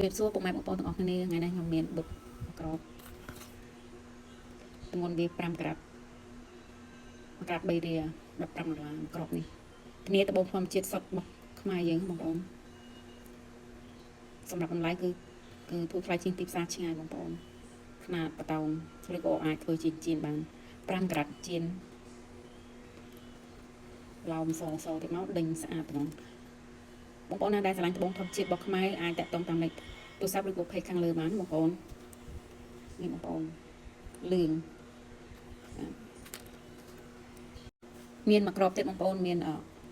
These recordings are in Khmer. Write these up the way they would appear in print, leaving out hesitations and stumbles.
រាបសួរពុកម៉ែបងប្អូនទាំងអស់គ្នាថ្ងៃនេះខ្ញុំមានបុកក្របទម្ងន់វា5ក្រាប1ក្រាប3រៀល15ដុល្លារក្របនេះធានាត្បូងធម្មជាតិសុទ្ធរបស់ខ្មែរយើងបងប្អូនសម្រាប់តម្លៃគឺធូរថ្លៃជាងទីផ្សារឆ្ងាយបងប្អូនខ្នាតបតោងឬក៏អាចធ្វើជាចៀនបាន5ក្រាបចៀនឡោមសសទៀតមកដេញស្អាតហ្មងបងប្អូនណាដែលស្រឡាញ់ត្បូងធម្មជាតិរបស់ខ្មែរអាចតាក់ទងតាមលេខទូរស័ព្ទឬក៏ page ខាងលើបានបងប្អូននេះបងប្អូនលឿងមានមួយក្របទៀតបងប្អូនមាន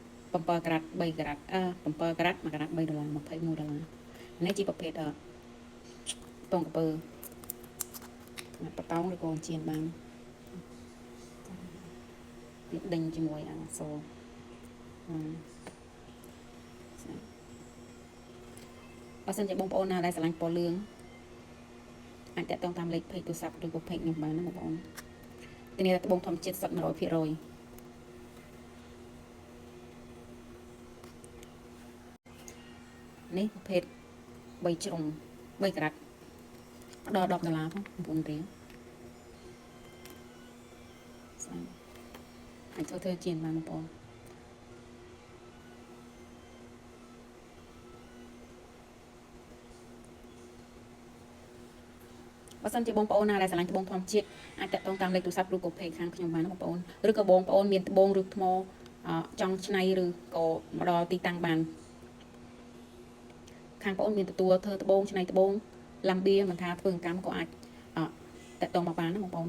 7ក្រាត3ក្រាត7ក្រាត1ក្រាត3ដុល្លារ21ដុល្លារនេះជាប្រភេទតងកពើបតោងឬក៏ចៀនបានវាដេញជាមួយអាសបើសិនជាបងប្អូនណាដែលស្រឡាញ់ពណ៌លឿងអាចតាក់ទងតាមលេខ page ទូរស័ព្ទឬក៏ page ខ្ញុំបានណាបងប្អូនធានាថាត្បូងធម្មជាតិសុទ្ធ100%នេះប្រភេទ3ជ្រុង3ក្រាត់ដល់10ដុល្លារផង9រៀលស្អាតអាចធ្វើជាបានបងប្អូនបើសិនជាបងប្អូនណាដែលស្រឡាញ់ត្បូងធម្មជាតិអាចតាក់ទងតាមលេខទូរស័ព្ទឬក៏ page ខាងខ្ញុំបានណាបងប្អូនឬក៏បងប្អូនមានត្បូងឬថ្មចង់ឆ្នៃឬក៏មកដល់ទីតាំងបានខាងបងប្អូនមានទទួលធ្វើត្បូងឆ្នៃត្បូងឡាំបៀមិនថាធ្វើអង្កាំក៏អាចតាក់ទងមកបានណាបងប្អូន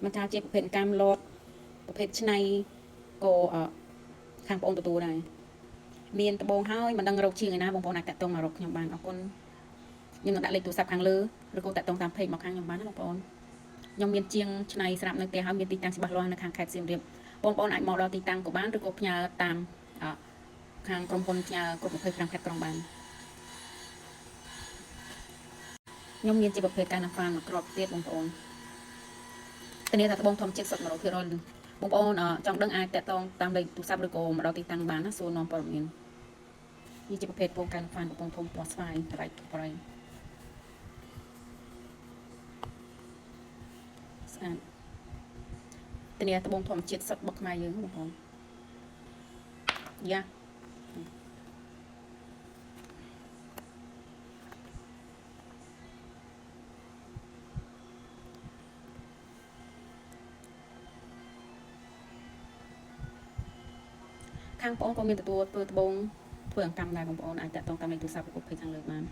មិនថាជាប្រភេទអង្កាំលតប្រភេទឆ្នៃក៏ខាងបងប្អូនទទួលដែរមានត្បូងហើយមិនដឹងរកជាងឯណាបងប្អូនអាចតាក់ទងមករកខ្ញុំបានអរគុណខ្ញុំនឹងដាក់លេខទូរស័ព្ទខាងលើឬក៏តាក់ទងតាម page មកខាងខ្ញុំបានណាបងប្អូនខ្ញុំមានជាងឆ្នៃស្រាប់នៅផ្ទះហើយមានទីតាំងច្បាស់លាស់នៅខាងខេត្តសៀមរាបបងប្អូនអាចមកដល់ទីតាំងក៏បានឬក៏ផ្ញើតាមខាងក្រុមហ៊ុនផ្ញើគ្រប់25ខេត្តក្រុងបានខ្ញុំមានជាប្រភេទកាណាហ្វានមួយគ្រាប់ទៀតបងប្អូនធានាថាត្បូងធម្មជាតិសុទ្ធ100%បងប្អូនចង់ដឹងអាចតាក់ទងតាមលេខទូរស័ព្ទឬក៏មកដល់ទីតាំងបានណាសួរនាំព័ត៌មាននេះជាប្រភេទពងកាណាហ្វានកំពង់ធំពណ៌ស្វាយត្រៃប្រៃស្អាតធានាត្បូងធម្មជាតិសុទ្ធរបស់ខ្មែរយើងបងប្អូនយ៉ាខាងបងក៏មានទទួលធ្វើត្បូងធ្វើអង្កាំដែរបងប្អូនអាចតាក់ទងតាមលេខទូរស័ព្ទឬក៏ page ខាងលើបាន